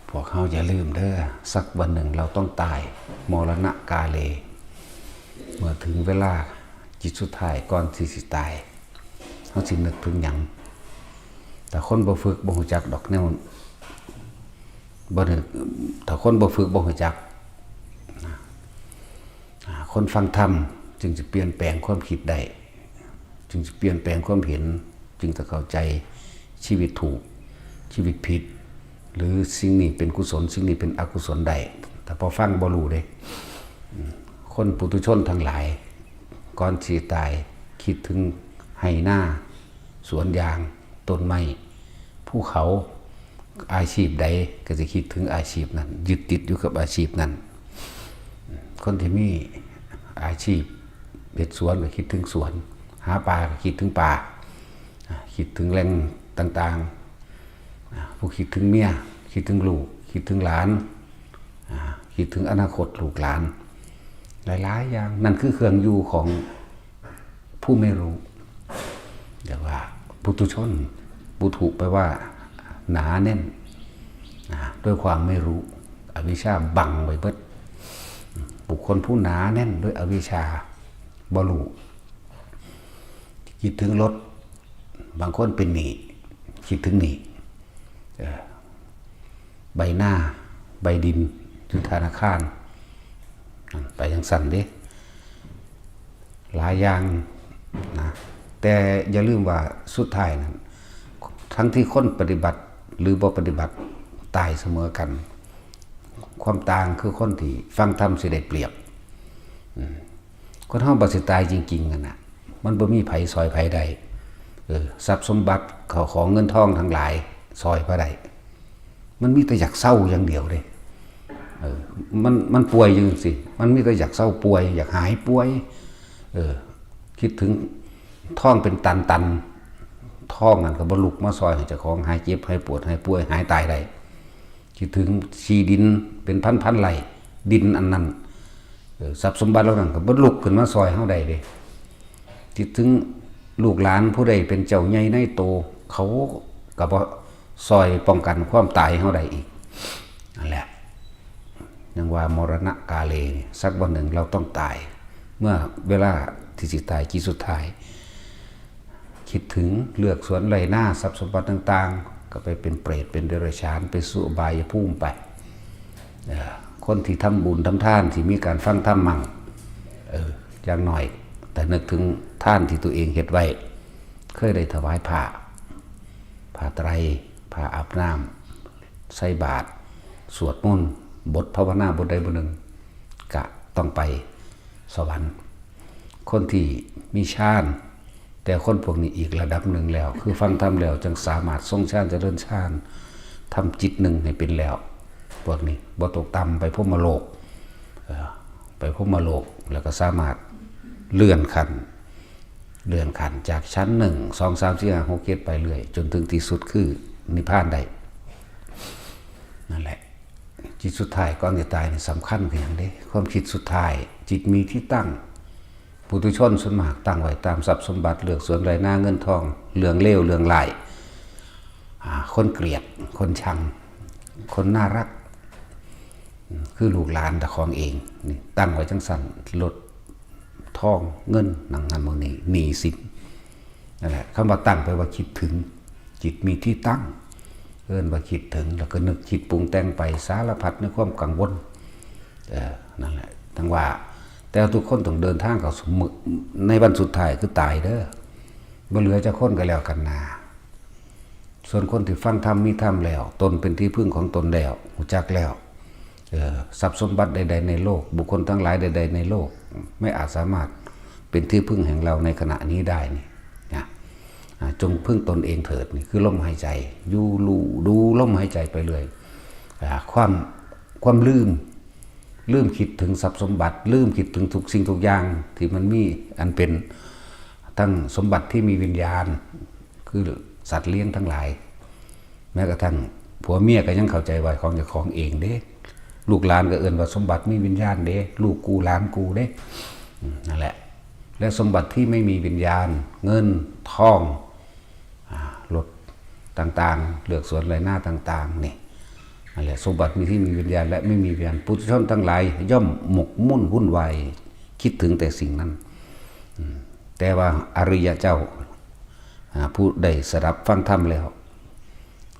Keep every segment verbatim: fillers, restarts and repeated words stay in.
พวกเฮาอย่าลืมเด้อ สักวันหนึ่งเราต้องตาย มรณะกาเล เมื่อถึงเวลาจิตสุดท้ายก่อนที่สิตาย เฮาสินึกถึงหยัง ถ้าคนบ่ฝึกบ่ฮู้จักดอกแนว บ่นึก ถ้าคนบ่ฝึกบ่ฮู้จักนะ อ่า คนฟังธรรมจึงจะเปลี่ยนแปลงความคิดได้ จึงจะเปลี่ยนแปลงความเห็น จึงจะเข้าใจชีวิตถูก ชีวิตผิด หรือสิ่งนี้เป็นกุศล สิ่งนี้เป็นอกุศลได้ แต่พอฟังบ่รู้เด้ อืม คนปุถุชนทั้งหลาย ก่อนสิตายคิดถึงไฮ่นา สวนยาง ต้นไม้ ภูเขา อาชีพใดก็สิคิดถึงอาชีพนั้น ยึดติดอยู่กับอาชีพนั้น คนที่มีอาชีพเฮ็ดสวนก็คิดถึงสวน หาปลาก็คิดถึงปลา อ่า คิดถึงแหล่งต่างๆ อ่า ผู้คิดถึงเมีย คิดถึงลูก คิดถึงหลาน อ่า คิดถึงอนาคตลูกหลาน หลายๆ อย่าง นั่นคือเครื่องอยู่ของผู้ไม่รู้ เรียกว่าปุถุชน ปุถุแปลว่าหนาแน่น อ่า ด้วยความไม่รู้ อวิชชาบังไว้เบิด บุคคลผู้หนาแน่นด้วยอวิชชา บ่รู้ คิดถึงรถ บางคนเป็นหนี้ คิดถึงหนี้ เออ ใบหน้า ใบดิน อยู่ธนาคาร ไปจั่งซั้นเด้ หลายอย่างนะ แต่อย่าลืมว่าสุดท้ายนั้น ทั้งที่คนปฏิบัติหรือบ่ปฏิบัติ ตายเสมอกัน ความต่างคือคนที่ฟังธรรมสิได้เปรียบ อืม คนเฮาบัดสิตายจริงๆ นั่นน่ะ มันบ่มีไผซ่อยไผได้ เออ ทรัพย์สมบัติ ข้าวของเงินทองทั้งหลาย ซ่อยบ่ได้ มันมีแต่อยากเซาอย่างเดียวเด้ เออ มัน มันป่วยจั่งซี้ มันมีแต่อยากเซาป่วย อยากหายป่วย เออ คิดถึงทองเป็นตันๆ ทองนั่นก็บ่ลุกมาซ่อยให้เจ้าของหายเจ็บ หายปวด หายป่วย หายตายได้ คิดถึงที่ดินเป็นพันๆ ไร่ ดินอันนั้น เออ ทรัพย์สมบัติเหล่านั้นก็บ่ลุกขึ้นมาซ่อยเฮาได้เด้ คิดถึงลูกหลานผู้ใดเป็นเจ้าใหญ่นายโต เขาก็บ่ซ่อยป้องกันความตายเฮาได้อีก นั่นแหละ ยังว่ามรณะกาเล สักวันหนึ่งเราต้องตาย เมื่อเวลาที่สิตาย จิตสุดท้าย คิดถึงเลือกสวนไร่นา ทรัพย์สมบัติต่างๆ ก็ไปเป็นเปรต เป็นเดรัจฉาน ไปสู่อบายภูมิไป เอ่อ คนที่ทำบุญทำทาน ที่มีการฟังธรรมมั่ง เออ อย่างน้อย แต่นึกถึงทานที่ตัวเองเฮ็ดไว้ เคยได้ถวายผ้า ผ้าไตร ผ้าอาบน้ำ ใส่บาตร สวดมนต์ บทภาวนาบทใดบทหนึ่ง กะต้องไปสวรรค์ คนที่มีฌาน แต่คนพวกนี้อีกระดับหนึ่งแล้ว คือฟังธรรมแล้วจั่งสามารถทรงฌานเจริญฌาน ทำจิตหนึ่งให้เป็นแล้ว พวกนี้บ่ตกต่ำ ไปพรหมโลก เอ่อ ไปพรหมโลก แล้วก็สามารถเลื่อนขั้น เลื่อนขั้นจากชั้นหนึ่ง สอง สาม สี่ ห้า หก เจ็ด ไปเรื่อย จนถึงที่สุดคือนิพพานได้ นั่นแหละ จิตสุดท้ายก่อนจะตายนี่สำคัญคือหยังเด้ ความคิดสุดท้าย จิตมีที่ตั้ง ปุถุชนส่วนมากตั้งไว้ตามทรัพย์สมบัติ เลือกสวนไร่นาเงินทอง เรื่องเลวเรื่องร้าย อ่า คนเกลียด คนชัง คนน่ารัก อืม คือลูกหลานเจ้าของเอง นี่ตั้งไว้จั่งซั้น รถ ทอง เงิน หยังหั้นหม่องนี้ หนี้สิน นั่นแหละ คำว่าตั้งแปลว่าคิดถึง จิตมีที่ตั้ง เอิ้นว่าคิดถึง แล้วก็นึกคิดปรุงแต่งไปสารพัดในความกังวล เออ นั่นแหละ ทั้งว่า แต่ทุกคนต้องเดินทางเข้าสู่มื้อ ในวันสุดท้ายคือตายเด้อ บ่เหลือจักคนก็แล้วกันนา ส่วนคนที่ฟังธรรมมีธรรมแล้ว ตนเป็นที่พึ่งของตนแล้ว รู้จักแล้ว เออ ทรัพย์สมบัติใดๆในโลก บุคคลทั้งหลายใดๆในโลก ไม่อาจสามารถเป็นที่พึ่งแห่งเราในขณะนี้ได้นี่นะ อ่า จงพึ่งตนเองเถิด นี่คือลมหายใจ อยู่รู้ ดูลมหายใจไปเรื่อย อ่า ความ ความลืม ลืมคิดถึงทรัพย์สมบัติ ลืมคิดถึงทุกสิ่งทุกอย่างที่มันมี อันเป็นทั้งสมบัติที่มีวิญญาณ คือสัตว์เลี้ยงทั้งหลาย แม้กระทั่งผัวเมียก็ยังเข้าใจว่าของเจ้าของเองเด้ ลูกหลานก็เอิ้นว่าสมบัติมีวิญญาณเด้ ลูกกูหลานกูเด้ อืม นั่นแหละ และสมบัติที่ไม่มีวิญญาณ เงิน ทอง อ่า รถต่างๆ เลือกสวนไร่นาต่างๆ นี่ นั่นแหละ สมบัติมีที่มีวิญญาณและไม่มีวิญญาณ ปุถุชนทั้งหลายย่อมหมกมุ่นวุ่นวาย คิดถึงแต่สิ่งนั้น อืม แต่ว่าอริยะเจ้า อ่า ผู้ได้สดับฟังธรรมแล้ว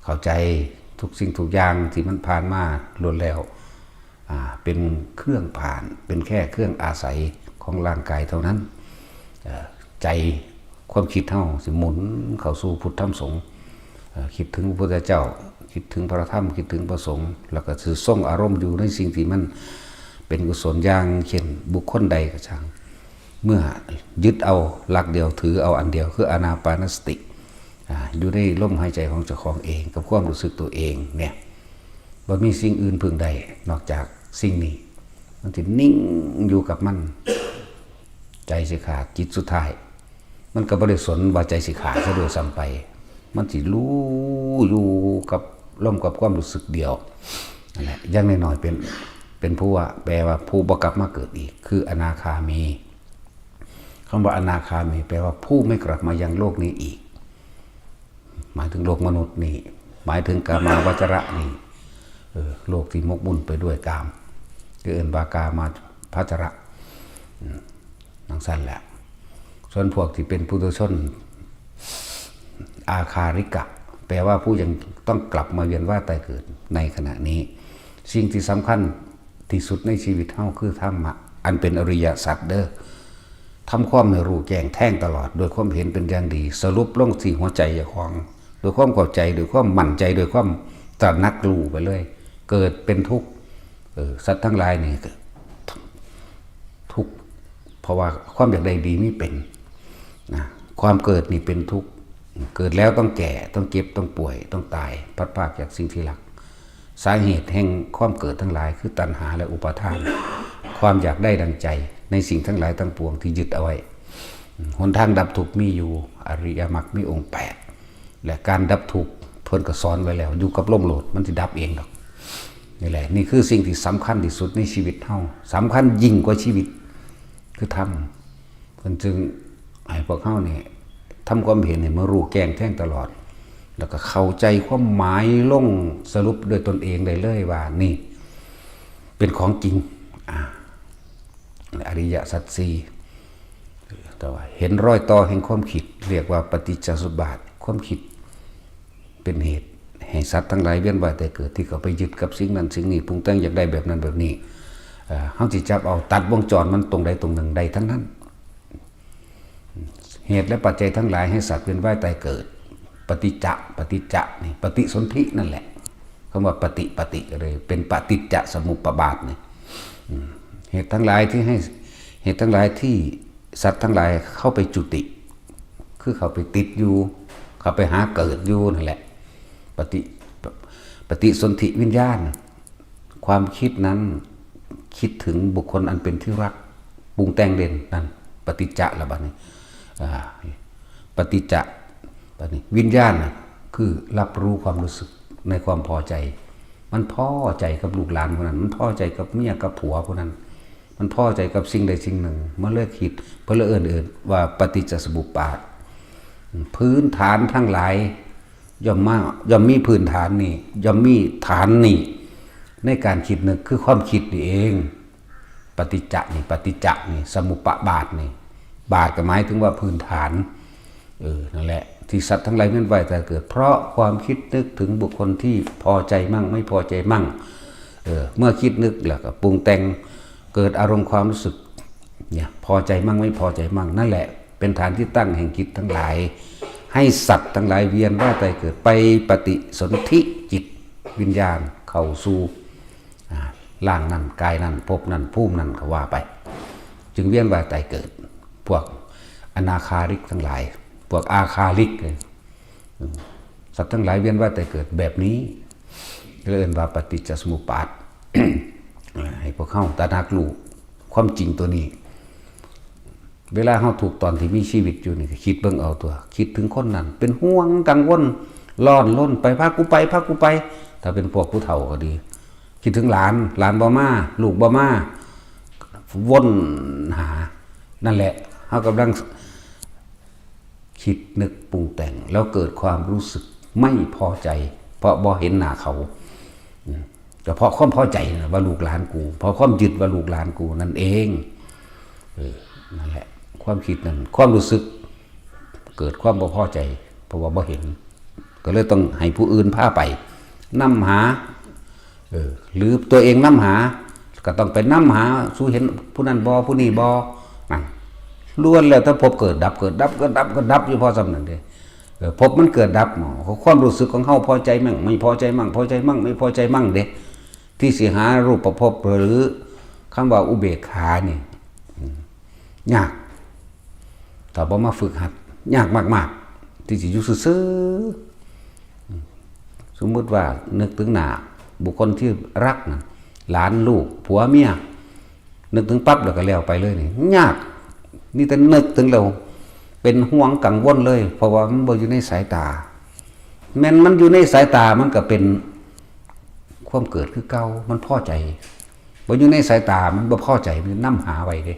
เข้าใจทุกสิ่งทุกอย่างที่มันผ่านมาล้วนแล้ว อ่า เป็นเครื่องผ่าน เป็นแค่เครื่องอาศัยของร่างกายเท่านั้น เอ่อ ใจ ความคิดเฮาสิหมุนเข้าสู่พุทธธรรมสงฆ์ เอ่อ คิดถึงพระพุทธเจ้า คิดถึงพระธรรม คิดถึงพระสงฆ์ แล้วก็สิทรงอารมณ์อยู่ในสิ่งที่มันเป็นกุศล อย่างเช่นบุคคลใดก็ช่าง เมื่อยึดเอาหลักเดียว ถือเอาอันเดียว คืออานาปานสติ อ่า อยู่ในลมหายใจของเจ้าของเอง กับความรู้สึกตัวเองเนี่ย บ่มีสิ่งอื่นพึ่งได้นอกจากสิ่งนี้ มันสินิ่งอยู่กับมัน ใจสิขาด จิตสุดท้าย มันก็บ่ได้สนว่าใจสิขาดซะด้วยซ้ำไป มันสิรู้อยู่กับลมกับความรู้สึกเดียว นั่นแหละ อย่างน้อยๆ เป็น เป็นผู้ว่า แปลว่าผู้บ่กลับมาเกิดอีก คืออนาคามี คำว่าอนาคามี แปลว่าผู้ไม่กลับมายังโลกนี้อีก หมายถึงโลกมนุษย์นี่ หมายถึงกามาวจระนี่ เออ โลกที่หมกมุ่นไปด้วยกาม คือเอิ้นว่ากามาพัชระ อืม จั่งซั้นแหละ ส่วนพวกที่เป็นปุถุชน อาคาริกะ แปลว่าผู้ยังต้องกลับมาเวียนว่ายตายเกิดในขณะนี้ สิ่งที่สำคัญที่สุดในชีวิตเฮาคือธรรมะ อันเป็นอริยสัจเด้อ ทำความให้รู้แจ้งแทงตลอด โดยความเห็นเป็นอย่างดี สรุปลงที่หัวใจเจ้าของ โดยความเข้าใจ โดยความมั่นใจ โดยความตระหนักรู้ไปเลย เกิดเป็นทุกข์ เออ สัตว์ทั้งหลายนี่ก็ทุกข์ เพราะว่าความอยากได้ดีมีเป็น นะ ความเกิดนี่เป็นทุกข์ เกิดแล้วต้องแก่ ต้องเจ็บ ต้องป่วย ต้องตาย พลัดพรากจากสิ่งที่รัก สาเหตุแห่งความเกิดทั้งหลายคือตัณหาและอุปาทาน ความอยากได้ดังใจในสิ่งทั้งหลายทั้งปวงที่ยึดเอาไว้ หนทางดับทุกข์มีอยู่ อริยมรรคมีองค์แปด และการดับทุกข์เพิ่นก็สอนไว้แล้ว อยู่กับลมโลด มันสิดับเองดอก นี่แหละ นี่คือสิ่งที่สำคัญที่สุดในชีวิตเฮา สำคัญยิ่งกว่าชีวิต คือธรรม เพิ่นจึงให้พวกเฮานี่ทำความเห็นให้มันรู้แจ้งแทงตลอด แล้วก็เข้าใจความหมายลงสรุปด้วยตนเองได้เลยว่านี่เป็นของจริง อ่า อริยสัจสี่ แต่ว่าเห็นรอยต่อแห่งความคิด เรียกว่าปฏิจจสมุปบาท ความคิดเป็นเหตุให้สัตว์ทั้งหลายเวียนว่ายแต่เกิด ที่เขาไปยึดกับสิ่งนั้นสิ่งนี้ ปรุงแต่งอยากได้แบบนั้นแบบนี้ เอ่อ เฮาสิจับเอา ตัดวงจรมันตรงใดตรงหนึ่งได้ทั้งนั้น เหตุและปัจจัยทั้งหลายให้สัตว์เวียนว่ายตายเกิด ปฏิจจะ ปฏิจจะนี่ ปฏิสนธินั่นแหละ คำว่าปฏิ ปฏิก็เลยเป็นปฏิจจสมุปบาทนี่ อืม เหตุทั้งหลายที่ให้ เหตุทั้งหลายที่สัตว์ทั้งหลายเข้าไปจุติ คือเข้าไปติดอยู่ เข้าไปหาเกิดอยู่นั่นแหละ ปฏิ ปฏิสนธิวิญญาณ ความคิดนั้นคิดถึงบุคคลอันเป็นที่รัก ปรุงแต่งเด่นนั่น ปฏิจจะละบัดนี้ อ่า ปฏิจจะ บัดนี้ วิญญาณน่ะ คือรับรู้ความรู้สึกในความพอใจ มันพอใจกับลูกหลานผู้นั้น มันพอใจกับเมียกับผัวผู้นั้น มันพอใจกับสิ่งใดสิ่งหนึ่ง มันเลยคิด เพิ่นเลยเอิ้น เอิ้นว่าปฏิจจสมุปบาท พื้นฐานทั้งหลาย ย่อมมา ย่อมมีพื้นฐานนี่ ย่อมมีฐานนี่ ในการคิดนึก คือความคิดนี่เอง ปฏิจจะนี่ ปฏิจจะนี่ สมุปบาทนี่ บาทก็หมายถึงว่าพื้นฐาน เออ นั่นแหละ ที่สัตว์ทั้งหลายเวียนว่ายตายเกิด เพราะความคิดนึกถึงบุคคลที่พอใจมั่ง ไม่พอใจมั่ง เออ เมื่อคิดนึกแล้วก็ปรุงแต่ง เกิดอารมณ์ความรู้สึก เนี่ย พอใจมั่ง ไม่พอใจมั่ง นั่นแหละ เป็นฐานที่ตั้งแห่งจิตทั้งหลาย ให้สัตว์ทั้งหลายเวียนว่ายตายเกิด ไปปฏิสนธิจิตวิญญาณเข้าสู่ อ่า ร่างนั้น กายนั้น ภพนั้น ภูมินั้น ก็ว่าไป จึงเวียนว่ายตายเกิด พวกอนาคาริกทั้งหลาย พวกอาคาริกเนี่ย อืม สัตว์ทั้งหลายเวียนว่ายตายเกิดแบบนี้ เรียกว่าปฏิจจสมุปบาท ให้พวกเฮาตระหนักรู้ความจริงตัวนี้ เวลาเฮาทุกข์ตอนที่มีชีวิตอยู่นี่ ก็คิดเบิ่งเอาตัว คิดถึงคนนั้น เป็นห่วงกังวล ร้อนรน ไป พากูไป พากูไป ถ้าเป็นพวกผู้เฒ่าก็ดี คิดถึงหลาน หลานบ่มา ลูกบ่มา วนหา นั่นแหละ เฮากำลัง คิดนึกปรุงแต่ง แล้วเกิดความรู้สึกไม่พอใจ เพราะบ่เห็นหน้าเขา อืม แต่เพราะความพอใจนะว่าลูกหลานกู เพราะความยึดว่าลูกหลานกูนั่นเอง เออ นั่นแหละ ความคิดนั่น ความรู้สึก เกิดความบ่พอใจ เพราะว่าบ่เห็น ก็เลยต้องให้ผู้อื่นพาไป นำหา เออ หรือตัวเองนำหา ก็ต้องไปนำหา สูเห็นผู้นั้นบ่ ผู้นี้บ่ นั่น ล้วนแล้วแต่ภพเกิดดับ เกิดดับ เกิดดับ เกิดดับอยู่พอส่ำนั้นเด้ เออ ภพมันเกิดดับเนาะ ความรู้สึกของเฮาพอใจมั่ง ไม่พอใจมั่ง พอใจมั่ง ไม่พอใจมั่งเด้ ที่สิหารูปภพหรือคำว่าอุเบกขานี่ อืม ยาก ถ้าบ่มาฝึกหัด ยากมากๆ ที่สิอยู่ซื่อๆ อืม สมมุติว่านึกถึงหน้าบุคคลที่รักนะ หลาน ลูก ผัว เมีย นึกถึงปั๊บแล้วก็แล้วไปเลยนี่ ยาก นี่แต่นึกถึงแล้วเป็นห่วงกังวลเลย เพราะว่ามันบ่อยู่ในสายตา แม่นมันอยู่ในสายตามันก็เป็นความเกิดคือเก่า มันพอใจ บ่อยู่ในสายตามันบ่พอใจ มันนำหาไว้เด้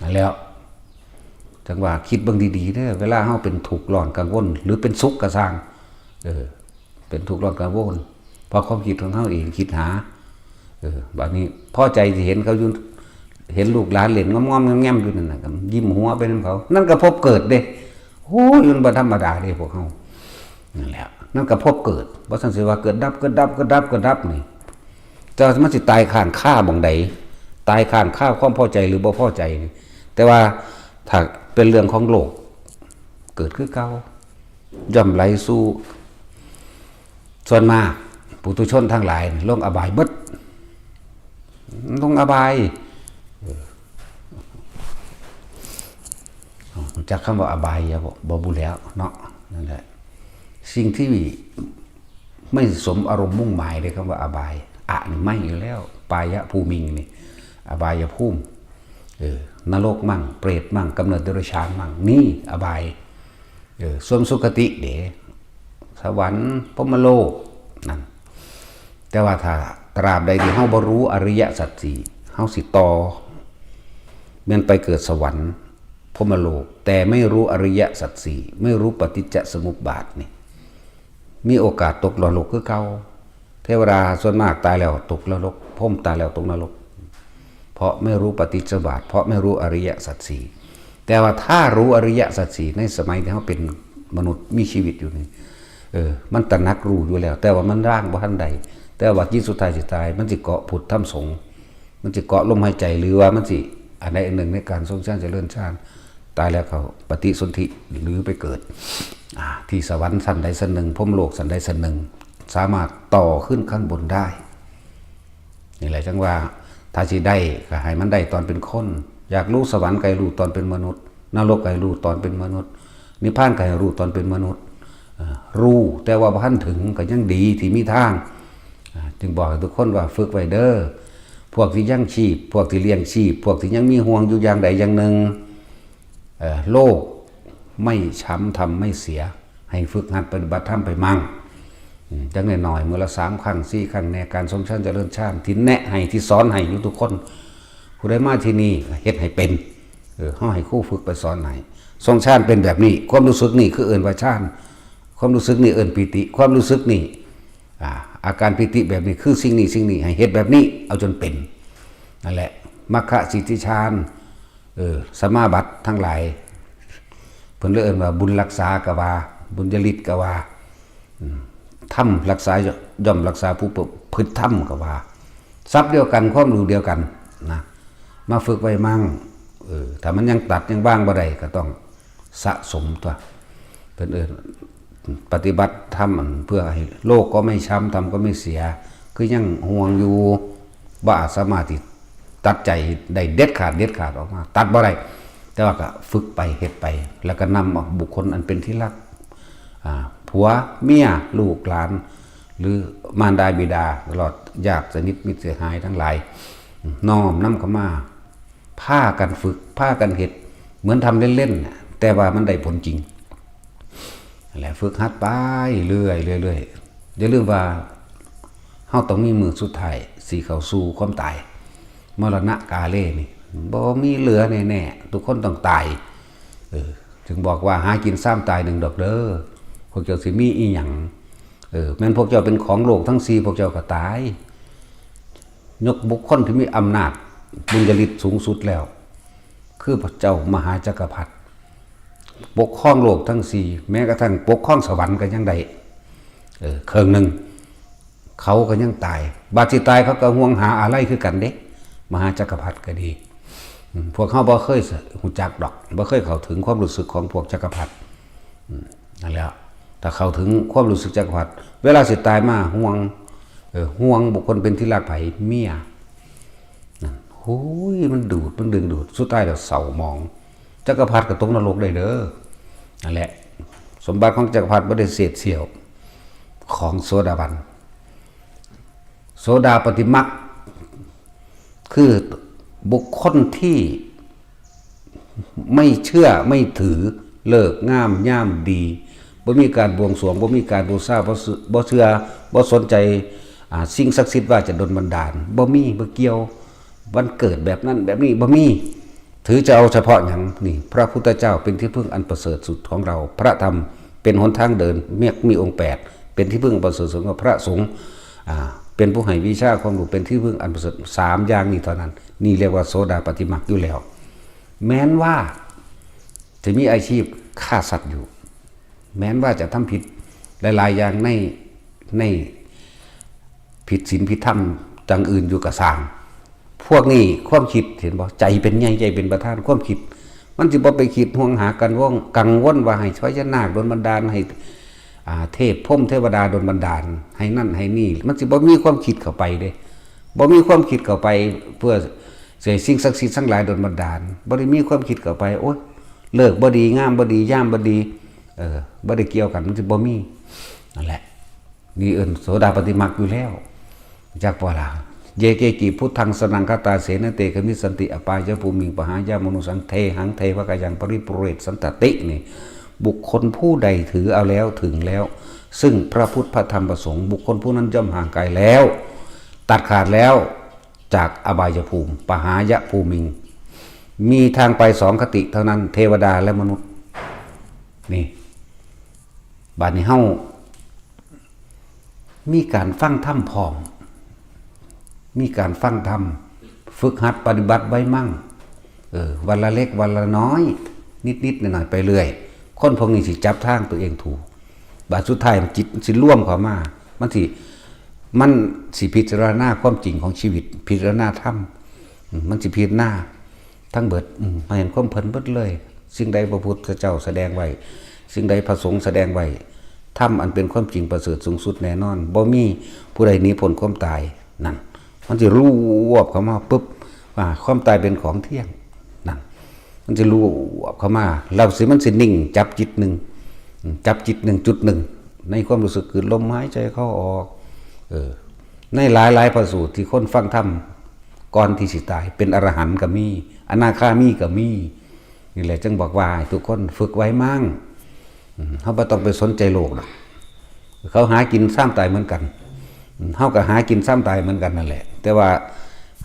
นั่นแหล้ว จังว่าคิดเบิ่งดีๆเด้อ เวลาเฮาเป็นทุกข์ร้อนกังวล หรือเป็นสุขก็ซ่าง เออ เป็นทุกข์ร้อนกังวล เพราะความคิดของเฮาเองคิดหา เออ บัดนี้พอใจที่เห็นเขาอยู่ เห็นลูกหลานเล่นงอมๆแงมๆอยู่นั่นน่ะ ก็ยิ้มหัวไปนำเขา นั่นก็ภพเกิดเด้ โอ้ย มันบ่ธรรมดาเด้พวกเฮา นั่นแหละ นั่นก็ภพเกิด บ่ซั่นสิว่าเกิดดับ เกิดดับ เกิดดับ เกิดดับนี่ แต่มันสิตายค้างคาหม่องใด ตายค้างคาความพอใจหรือบ่พอใจนี่ แต่ว่าถ้าเป็นเรื่องของโลก เกิดคือเก่า ย่อมไหลสู่ ส่วนมาก ปุถุชนทั้งหลายนี่ลงอบายเบิด ลงอบาย เออ รู้จักคำว่าอบายบ่ บ่บุแล้วเนาะ นั่นแหละ สิ่งที่ไม่สมอารมณ์มุ่งหมายเลย คำว่าอบาย อะนี่ไม่อยู่แล้ว ปายะภูมิงนี่ อบายภูมิ เออ นรกมั่ง เปรตมั่ง กำเนิดเดรัจฉานมั่ง นี่อบาย เออ ส่วนสุคติเด้ สวรรค์ พรหมโลก นั่น แต่ว่าถ้าตราบใดที่เฮาบ่รู้อริยสัจสี่ เฮาสิต่อ แม่นไปเกิดสวรรค์ พรหมโลก แต่ไม่รู้อริยสัจสี่ ไม่รู้ปฏิจจสมุปบาทนี่ มีโอกาสตกนรกคือเก่า เทวดาส่วนมากตายแล้วตกนรก พรหมตายแล้วตกนรก เพราะไม่รู้ปฏิจจสมุปบาท เพราะไม่รู้อริยสัจสี่ แต่ว่าถ้ารู้อริยสัจสี่ ในสมัยที่เฮาเป็นมนุษย์มีชีวิตอยู่นี่ เออ มันตระหนักรู้อยู่แล้ว แต่ว่ามันร่างบ่ทันใด แต่ว่าจิตสุดท้ายสิตาย มันสิเกาะพุทธธรรมสงฆ์ มันสิเกาะลมหายใจ หรือว่ามันสิอันใดอันหนึ่งในการทรงฌานเจริญฌาน ตายแล้วเขาปฏิสนธิหรือไปเกิด อ่า ที่สวรรค์ชั้นใดชั้นหนึ่ง พรหมโลกชั้นใดชั้นหนึ่ง สามารถต่อขึ้นข้างบนได้ นี่แหละจังว่า ถ้าสิได้ก็ให้มันได้ตอนเป็นคน อยากรู้สวรรค์ก็ให้รู้ตอนเป็นมนุษย์ นรกก็ให้รู้ตอนเป็นมนุษย์ นิพพานก็ให้รู้ตอนเป็นมนุษย์ เอ่อ รู้แต่ว่าบ่ทันถึงก็ยังดีที่มีทาง อ่า จึงบอกให้ทุกคนว่าฝึกไว้เด้อ พวกที่ยังชีพ พวกที่เลี้ยงชีพ พวกที่ยังมีห่วงอยู่อย่างใดอย่างหนึ่ง เอ่อ โลกไม่ช้ำธรรมไม่เสีย ให้ฝึกหัดปฏิบัติธรรมไปมั่ง อืม จักหน่อยๆ มื้อละสามครั้ง สี่ครั้งแน่ การทรงฌานเจริญฌาน ที่แนะให้ ที่สอนให้อยู่ทุกคน ผู้ใดมาที่นี่ก็เฮ็ดให้เป็น เออ เฮาให้ครูฝึกไปสอนให้ ทรงฌานเป็นแบบนี้ ความรู้สึกนี่คือเอิ้นว่าฌาน ความรู้สึกนี่เอิ้นปีติ ความรู้สึกนี่ อ่า อาการปีติแบบนี้คือสิ่งนี้ สิ่งนี้ ให้เฮ็ดแบบนี้ เอาจนเป็น นั่นแหละ มัคคะสิทธิฌาน เออ สมาบัติทั้งหลาย เพิ่นเลยเอิ้นว่าบุญรักษาก็ว่า บุญญาฤทธิ์ก็ว่า อืม ธรรมรักษาย่อมรักษาผู้ประพฤติธรรมก็ว่า ศัพท์เดียวกัน ความรู้เดียวกันนะ มาฝึกไว้มั่ง เออ ถ้ามันยังตัดยังวางบ่ได้ก็ต้องสะสมตัว เพิ่นเอิ้นปฏิบัติธรรมอันเพื่อให้โลกก็ไม่ช้ำ ธรรมก็ไม่เสีย คือยังห่วงอยู่ บ่อาจสามารถที่ตัดใจได้เด็ดขาด เด็ดขาดออกมา ตัดบ่ได้ แต่ว่าก็ฝึกไป เฮ็ดไป แล้วก็นำเอาบุคคลอันเป็นที่รัก อ่า ผัว เมีย ลูกหลาน หรือมารดาบิดา ตลอดญาติสนิทมิตรสหายทั้งหลาย น้อมนำเข้ามา พากันฝึก พากันเฮ็ด เหมือนทำเล่นๆน่ะ แต่ว่ามันได้ผลจริง นั่นแหละ ฝึกหัดไปเรื่อยๆ เรื่อยๆ อย่าลืมว่า เฮาต้องมีมื้อสุดท้าย สิเข้าสู่ความตาย มรณะกาเลนี่ บ่มีเหลือแน่ๆ ทุกคนต้องตาย เออ จึงบอกว่าหากินซ้ำตายหนึ่งดอกเด้อ พวกเจ้าสิมีอีหยัง เออ แม่นพวกเจ้าเป็นของโลกทั้งสี่ พวกเจ้าก็ตาย ยกบุคคลที่มีอำนาจบุญญาฤทธิ์สูงสุดแล้ว คือพระเจ้ามหาจักรพรรดิ ปกครองโลกทั้งสี่ แม้กระทั่งปกครองสวรรค์ก็ยังได้ เออ เครื่องหนึ่ง เขาก็ยังตาย บาดสิตายเขาก็ห่วงหาอะไรคือกันเด้ มหาจักรพรรดิก็ดี อืม พวกเขาบ่เคยรู้จักดอก บ่เคยเข้าถึงความรู้สึกของพวกจักรพรรดิ อืม นั่นแหละ ถ้าเข้าถึงความรู้สึกจักรพรรดิ เวลาสิตายมาห่วง เออ ห่วงบุคคลเป็นที่รักไผ เมีย นั่น โอ้ย มันดูด มันดึงดูด สุดท้ายแล้วเศร้าหมอง จักรพรรดิก็ตกนรกได้เด้อ นั่นแหละ สมบัติของจักรพรรดิบ่ได้เศษเสี้ยวของโสดาบัน โสดาปัตติมรรค คือบุคคลที่ไม่เชื่อไม่ถือฤกษ์งามยามดี บ่มีการบวงสรวง บ่มีการบูชา บ่เชื่อ บ่เชื่อ บ่สนใจ อ่า สิ่งศักดิ์สิทธิ์ว่าจะดลบันดาล บ่มี บ่เกี่ยว วันเกิดแบบนั้นแบบนี้ บ่มี ถือจะเอาเฉพาะหยัง นี่ พระพุทธเจ้าเป็นที่พึ่งอันประเสริฐสุดของเรา พระธรรมเป็นหนทางเดิน เมกมีองค์แปด เป็นที่พึ่งอันประเสริฐสุดของพระสงฆ์ อ่า เป็นผู้ให้วิชาความรู้ เป็นที่พึ่งอันประเสริฐ สามอย่างนี้เท่านั้น นี่เรียกว่าโสดาปัตติมรรคอยู่แล้ว แม้นว่าจะมีอาชีพฆ่าสัตว์อยู่ แม้นว่าจะทำผิดหลายๆอย่างใน ในผิดศีลผิดธรรมจังอื่นอยู่กะซ่าง พวกนี้ความคิด เห็นบ่ ใจเป็นใหญ่ ใจเป็นประธาน ความคิด มันสิบ่ไปคิดห่วงหากังวล กังวลว่าให้พญานาคดลบันดาล ให้ อ่า เทพพรหมเทวดาดลบันดาล ให้นั่นให้นี่ มันสิบ่มีความคิดเข้าไปเด้ บ่มีความคิดเข้าไปเพื่อให้สิ่งศักดิ์สิทธิ์ทั้งหลายดลบันดาล บ่ได้มีความคิดเข้าไป โอ๊ย ฤกษ์บ่ดี งามบ่ดี ยามบ่ดี เออ บ่ได้เกี่ยวกัน มันสิบ่มี นั่นแหละ นี่เอิ้นโสดาปัตติมรรคอยู่แล้ว จักบ่ล่ะ เยเกกิพุทธังสรณังคัจฉาเส นะเต ขมิสสันติ อปายภูมิง ปหายะมะนุสสัง เทหัง เทวะกายัง ปริปุเรสสันตะติ นี่ บุคคลผู้ใดถือเอาแล้ว ถึงแล้ว ซึ่งพระพุทธ พระธรรม พระสงฆ์ บุคคลผู้นั้นย่อมห่างไกลแล้ว ตัดขาดแล้ว จากอบายภูมิ ปหายะภูมิง มีทางไปสองคติเท่านั้น เทวดาและมนุษย์ นี่ บัดนี้เฮา มีการฟังธรรมพร้อม มีการฟังธรรม ฝึกหัดปฏิบัติไว้มั่ง เออ วันละเล็กวันละน้อย นิดๆหน่อยๆไปเรื่อย คนพวกนี้สิจับทางตัวเองถูก บาดสุดท้ายมันจิตสิรวมเข้ามา มันสิ มันสิพิจารณาความจริงของชีวิต พิจารณาธรรม อืม มันสิพิจารณาทั้งเบิด อืม ให้เห็นความเพลินเบิดเลย สิ่งใดพระพุทธเจ้าแสดงไว้ สิ่งใดพระสงฆ์แสดงไว้ ธรรมอันเป็นความจริงประเสริฐสูงสุดแน่นอน บ่มีผู้ใดหนีพ้นความตาย นั่น มันสิรวบเข้ามาปุ๊บ ว่าความตายเป็นของเที่ยง นั่น มันสิรวบเข้ามา แล้วสิมันสินิ่ง จับจิตหนึ่ง อืม จับจิตหนึ่งจุดหนึ่ง ในความรู้สึกคือลมหายใจเข้าออก เออ ในหลายๆพระสูตรที่คนฟังธรรมก่อนที่สิตาย เป็นอรหันต์ก็มี อนาคามีก็มี นี่แหละจึงบอกว่าให้ทุกคนฝึกไว้มั่ง อืม เฮาบ่ต้องไปสนใจโลกดอก เขาหากินซ้ำตายเหมือนกัน อืม เฮาก็หากินซ้ำตายเหมือนกันนั่นแหละ แต่ว่า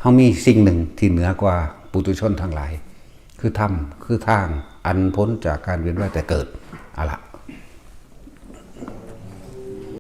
เฮามีสิ่งหนึ่งที่เหนือกว่าปุถุชนทั้งหลาย คือธรรม คือทางอันพ้นจากการเวียนว่ายแต่เกิด เอาละ